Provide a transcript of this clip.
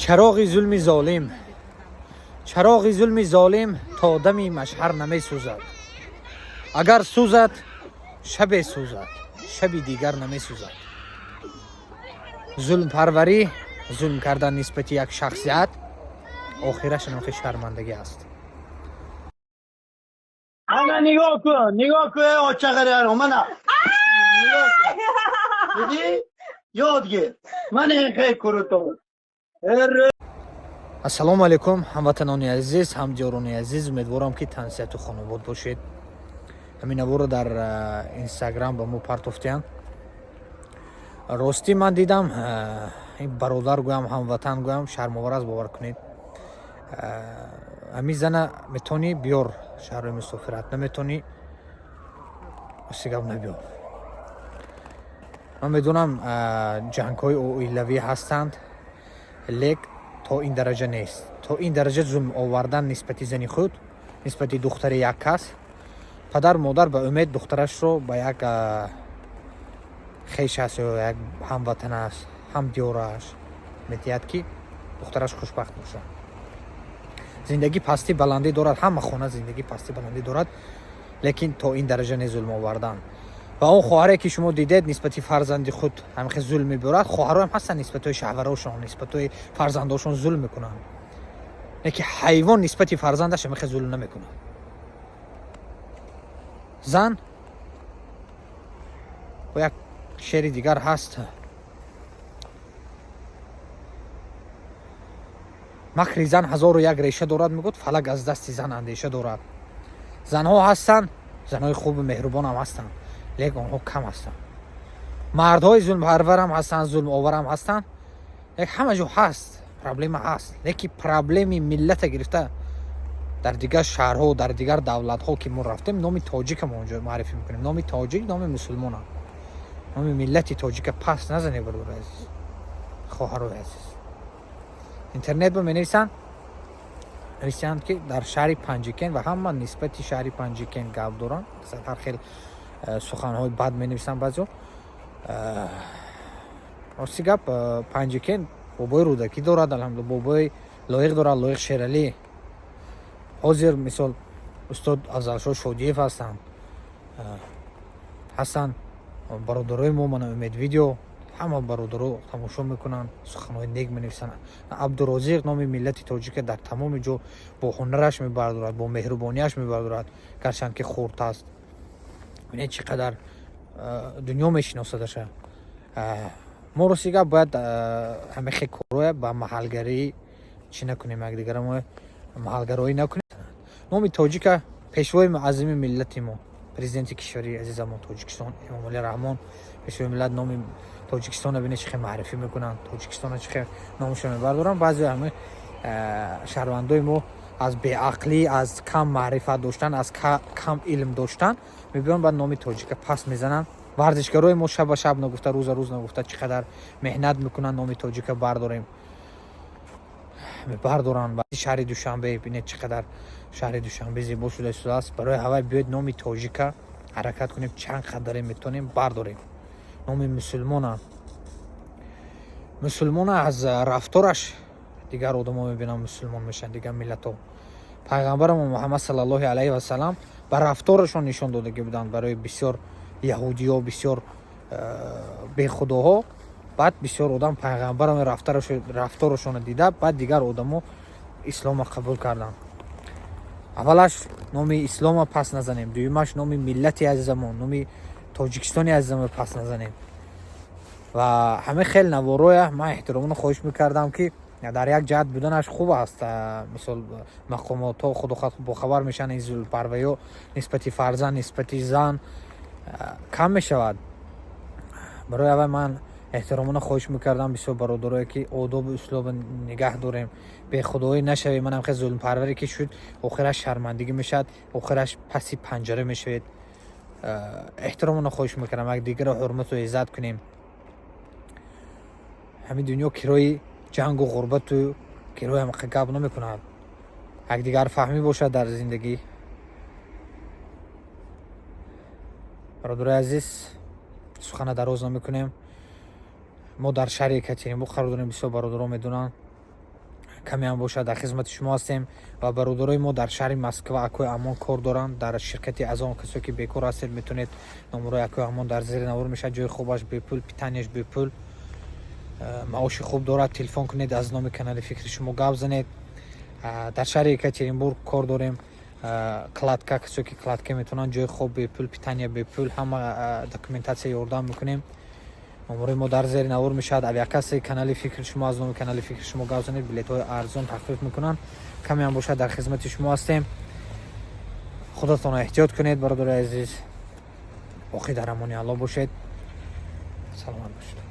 Чароғи зулми золим, чароғи зулми золим то дами машҳар намесӯзад. Агар сӯзад, шабе сӯзад, шаби дигар намесӯзад. Зулмпарварӣ, зулм кардан нисбати як шахсият, охираш анохи шармандагӣ аст. Mana нигоҳ кун, нигоҳ кун, эй очағари, мана. Нигоҳ кун. Дидӣ? Ёд гир. Мана ин хел круто. Ассалому алайкум, ҳамватанони азиз, ҳамдиёрони азиз. Умедворам, ки тансиҳату хонобод бошед. Ҳамин наворо дар Инстаграм ба мо партофтиянд. Ростӣ, ман дидам, ин бародар гӯям, ҳамватан гӯям, шармовар аст, бовар кунед. Ҳамин зана метавонӣ биёр шаҳрҳои мусофират, наметавонӣ, рости гап, набиёр. Ман медонам, ҷангҳои оилавӣ ҳастанд, лек то ин дараҷа нест, то ин дараҷа зулм овардан нисбати зани худ, нисбати духтари як кас. Падар модар ба умед духтарашро ба як хеш аст ё як ҳамватан аст, ҳамдиёраш медиҳад, ки духтараш хушбахт бошад. Зиндагӣ пастӣ баландӣ дорад, ҳама хона зиндагӣ пастӣ баландӣ дорад, лекин то ин дараҷа не зулм овардан. Ва он хоҳаре, ки шумо дидед, нисбати фарзанди худ ҳамихел зулм мебиёрад. Хоҳароам ҳастанд, нисбатҳои шавҳарошон, нисбатҳои фарзандошон зулм мекунанд, лекин ҳайвон нисбати фарзандаш ҳамихел зулм намекунад. Зан бо як шеъри дигар ҳаст: макри зан ҳазору як реша дорад, мегӯд, фалак аз дасти зан андеша дорад. Занҳо ҳастанд, занҳои хубу меҳрубонам ҳастанд, лек онҳо кам ҳастанд. Мардҳои зулмпарварам ҳастанд, зулмоварам ҳастанд, лек ҳама ҷо ҳаст, проблема ҳаст. Лекин проблеми миллата гирифта дар дигар шаҳрҳо, дар дигар давлатҳо, ки мо рафтем, номи тоҷика мо онҷо муаррифӣ мекунем, номи тоҷик, номи мусулмона, номи миллати тоҷика пас назанед, бародари азиз, хоҳарои азиз. Интернет ба менависанд, нависанд, ки дар шаҳри Панҷикент, ва ҳама нисбати шаҳри Панҷикент гап доранд, ҳар хел суханҳои бад менависанд баъзеҳо. Рости гап, Панҷикент бобои Рӯдакӣ дорад, алҳамдулилла, бобои Лоиқ дорад, Лоиқ Шералӣ. Ҳозир, мисол, устод Афзалшоҳ Шодиев ҳастанд, ҳастанд бародарои мо, мана Умед Видео, ҳама бародаро тамошо мекунанд, суханҳои нек менависанд. Абдурозиқ номи миллати тоҷика дар тамоми ҷо бо ҳунараш мебардорад, бо меҳрубонияш мебардорад, гарчанд ки хурд аст. Бинед, чӣ қадар дунё мешиносадаша. Мо, рости гап, бояд ҳамихе корҳоя ба маҳалгарӣ чӣ накунем, якдигара мо маҳалгароӣ накунем. Номи тоҷика пешвои муаззими миллати мо, президенти кишвари азизамон Тоҷикистон Эмомалӣ Раҳмон, пешвои миллат, номи Тоҷикистонро бинед, чӣ хел маърифӣ мекунанд, Тоҷикистонро чӣ хел номашро мебардоранд. Баъзе ҳами шаҳрвандои мо аз беақлӣ, аз кам маърифат доштан, аз кам илм доштан мебиён, баъд номи тоҷика пас мезананд. Варзишгарои мо шаба шаб нагуфта, рӯза рӯз нагуфта, чӣ қадар меҳнат мекунанд, номи тоҷика бардорем, мебардоранд. Шаҳри Душанбе, бинед, чӣ қадар шаҳри Душанбе зебо шуда истодааст. Барои ҳавай биёед, номи тоҷика ҳаракат кунем, чанд қадаре метавонем бардорем. Номи мусулмона, мусулмона аз рафтораш дигар одамо мебинанд, мусулмон мешаванд, дигар миллатҳо. Пайғамбарамо Муҳаммад саллаллоҳи алайҳи васалам ба рафторашон нишон додагӣ буданд барои бисёр яҳудиё, бисёр бехудоҳо. Баъд бисёр одам пайғамбарам рафторашонро дида, баъд дигар одамо ислома қабул карданд. Аввалаш номи ислома пас назанем, дуюмаш номи миллати азизамон, номи Тоҷикистони азизамон пас назанем. Ва ҳамин хел навороя ман эҳтиромона хоҳиш мекардам, ки дар як ҷиҳат буданаш хуб аст. Мисол, мақомотҳо худохат бохабар мешаванд, ин зулмпарвариҳо нисбати фарзанд, нисбати зан кам мешавад. Барои аввал ман эҳтиромона хоҳиш мекардам бисёр бародарое, ки одобу услуба нигаҳ дорем, бехудоӣ нашавем. Манам хел зулмпарваре ки шуд, охираш шармандагӣ мешавад, охираш паси панҷара мешавед. Эҳтиромона хоҳиш мекардам, якдигарро ҳурмату иззат кунем. Ҳамин дунё кирои ҷангу ғурбату кирои ҳамақа гап намекунад. Якдигарфаҳмӣ бошад дар зиндагӣ. Бародарои азиз, сухана дароз намекунем. Мо дар шаҳри Екатеринбург қарор дорем, бисёр бародарон медонанд. Камеам бошад, дар хизмати шумо ҳастем. Ва бародарои мо дар шаҳри Москва, акои Амон кор доранд дар ширкати Азон. Касое ки бекор ҳастед, метавонед, номерои акои Амон дар зери навор мешавад. Ҷои хобаш бепул, питание ш бепул, маоши хуб дорад. Телефон кунед, аз номи канали «Фикри шумо» гап занед. Дар шаҳри Екатеринбург кор дорем, кладка. Касое ки кладка метавонанд, ҷои хоб бепул, питание бепул, ҳама документация ёрдам мекунем. Номерои мо дар зери навор мешавад. Авиакассаи канали «Фикри шумо», аз номи канали «Фикри шумо» гап занед, билетҳои арзон тахфиф мекунанд. Камеам бошад, дар хизмати шумо ҳастем. Худатонро эҳтиёт кунед, бародари азиз. Боқӣ дар амони Алло бошед, саломат бошед.